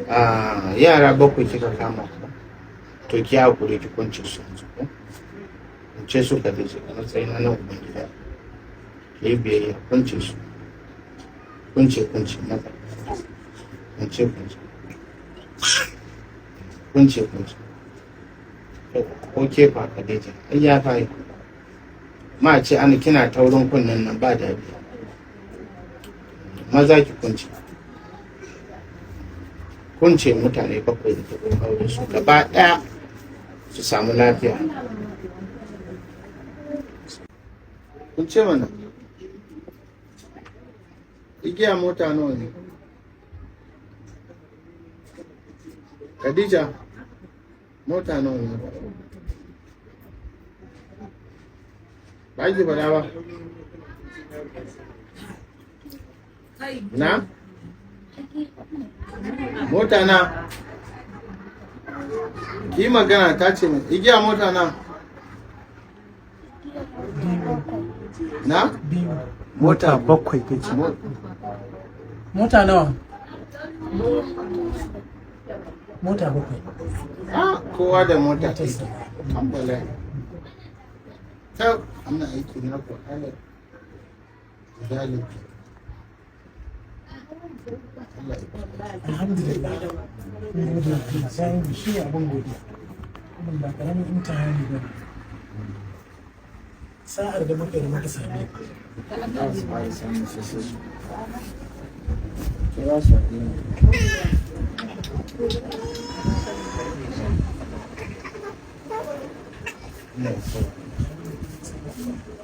Ah, yara bakwai kika kama ko? To ki hakuri ki kunce su yanzu ko? Kunce su, Khadija, a matsayina na uban gida. Ki yi biyayya, kunce su. Kunce, kunce, mata. Kunce, kunce. Kunce, kunce. To, ko ke fa, Khadija, ai ya fa yi. Ma ce ana kina taurin kunnen nan ba daɗi. Maza ki kunce. Kunce mutane bakwai da ta aure su gaba ɗaya su samu lafiya. Kunce mana. Igiya mota nawa ne? Khadija, mota nawa ne? Ba ki faɗa ba. Na? Mota na? Ki yi magana, ta ce min igiya mota na? Na? Mota bakwai ta ce. Mota nawa? Mota bakwai. Ah, kowa da mota ta yi. Alhamdulillah. Ta, ana aiki na ko halar. Zalimi. Allah ya Alhamdulillah. Mun gode wa Allah. Sai mu shi ne abin godiya. Wannan ba karamin imtihani ba ne. Sa'ar da muka yi da muka same ka. Za su fara samun sosai. Kira su a daina. Allah ya sauke.